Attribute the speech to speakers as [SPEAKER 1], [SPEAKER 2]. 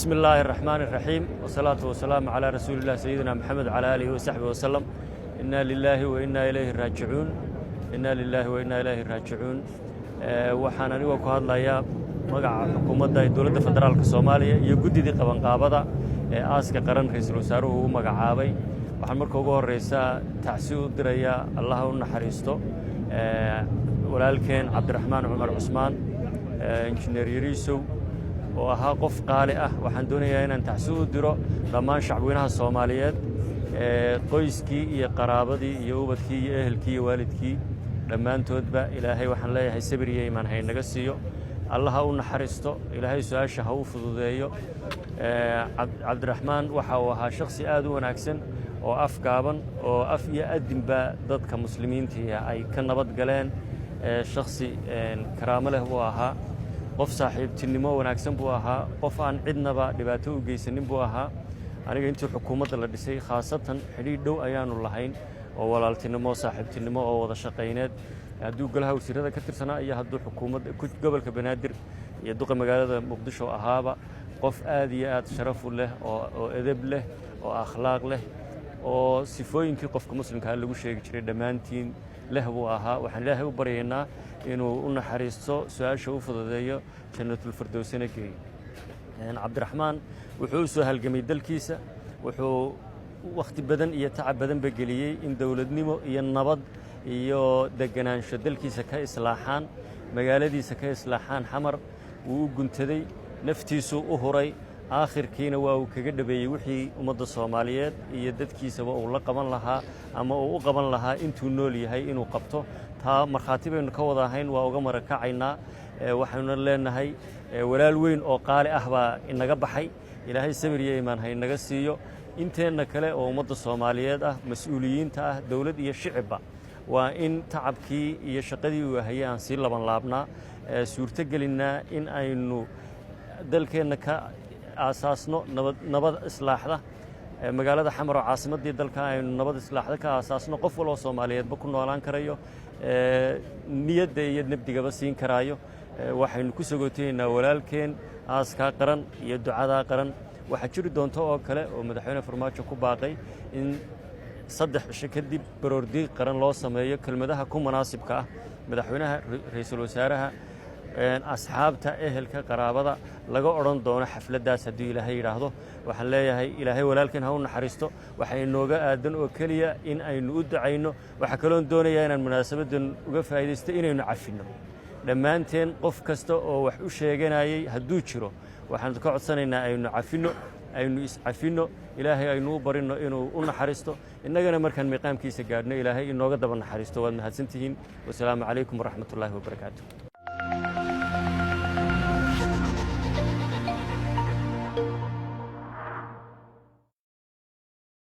[SPEAKER 1] بسم الله الرحمن الرحيم، والصلاة والسلام على رسول الله سيدنا محمد وعلى آله وصحبه وسلم. إنا لله وإنا إليه راجعون، إنا لله وإنا إليه راجعون. Waxaan anigoo ku hadlayaa magaca xukuumadda ee dowladda federaalka Soomaaliya iyo guddidii qabanqaabada ee aaska qaran ra-iisul wasaaruhu u magacaabay, waxaan marka ugu horreysa tacsi u dirayaa, Allaha u naxariisto, walaalkeen Cabdiraxmaan Cumar Cusmaan, Injineer Yariisow, oo ahaa qof qaali ah. Waxaan doonayaa inaan tacsi u diro dhammaan shacbweynaha Soomaaliyeed, qoyskii iyo qaraabadii iyo ubadkii iyo ehelkii iyo waalidkii dhammaantoodba. Ilaahay waxaan leeyahay sabir iyo iimaan haynaga siiyo. Allaha u naxariisto, Ilaahay su-aasha ha u fududeeyo. Cabdiraxmaan waxa uu ahaa shakhsi aad u wanaagsan oo af gaaban oo af iyo adinba dadka muslimiintii ay ka nabad galeen. Shakhsi karaamo leh buu ahaa, qof saaxiibtinimo wanaagsan buu ahaa, qof aan cidnaba dhibaato u geysanin buu ahaa. Aniga intii xukuumadda la dhisay khaasatan xidhiidh dhow ayaanu lahayn oo walaaltinimo, saaxiibtinimo oo wada shaqayneed, hadduu golaha wasiirada ka tirsanaa iyo hadduu xukuumadda gobolka Banaadir iyo duqa magaalada Muqdisho ahaaba. Qof aad iyo aad sharafu leh oo edeb leh oo akhlaaq leh oo sifooyinkii qofka muslimkaa lagu sheegi jiray dhammaantiin leh buu ahaa. Waxaan Ilaahay u baryaynaa inuu u naxariisto, su-aasha u fududeeyo, Jannatulfirdowsana geeyo. Cabdiraxmaan wuxuu u soo halgamay dalkiisa, wuxuu wakhti badan iyo tacab badanba geliyey in dowladnimo iyo nabad iyo deganaansho dalkiisa ka islaaxaan, magaaladiisa ka islaaxaan Xamar. Wuu u guntaday, naftiisuu u huray, aakhirkiina waa uu kaga dhabeeyey wixii ummadda Soomaaliyeed iyo dadkiisaba uu la qaban lahaa ama uu u qaban lahaa intuu nool yahay inuu qabto. Taa markhaati baynu ka wada ahayn, waa uga marakacaynaa. Waxaynu leenahay walaal weyn oo qaali ah baa inaga baxay. Ilaahay sabir iyo iimaan ha inaga siiyo. Inteenna kale oo ummadda Soomaaliyeed ah, mas-uuliyiinta ah, dowlad iyo shicibba, waa in tacabkii iyo shaqadii uu hayay aan sii laban laabnaa, suurto gelinnaa in aynu dalkeenna ka aasaasno nabad, nabad islaaxda magaalada Xamar oo caasimaddii dalka aynu nabad islaaxda ka aasaasno, qof waloo Soomaaliyeedba ku noolaan karayo, niyadda iyo nabdigaba siin karaayo. Waxaynu ku sagootaynaa walaalkeen aaskaa qaran iyo ducadaa qaran. Waxaa jiri doonto oo kale oo Madaxweyne Farmaajo ku baaqay in 3 cisho kadib baroordiiq qaran loo sameeyo. Kelmadaha ku munaasibka ah madaxweynaha, ra-iisul wasaaraha, asxaabta, ehelka, qaraabada laga odhan doono xafladdaas hadduu Ilaahay yidhaahdo. Waxaan leeyahay Ilaahay walaalkeen ha u naxariisto. Waxa inooga aadan oo keliya in aynu u ducayno. Waxaa kaloon doonayaa inaan munaasabaddan uga faa'iidaysto inaynu cafinno dhammaanteen. Qof kasta oo wax u sheeganayey hadduu jiro, waxaanu ka codsanaynaa aynu cafinno, aynu iscafinno. Ilaahay aynu u barinno inuu u naxariisto, innagana markaan miiqaamkiisa gaadhno Ilaahay inooga daba naxariisto. Waad mahadsantihiin. Wasalaamu calaykum waraxmatullaahi wabarakaatu.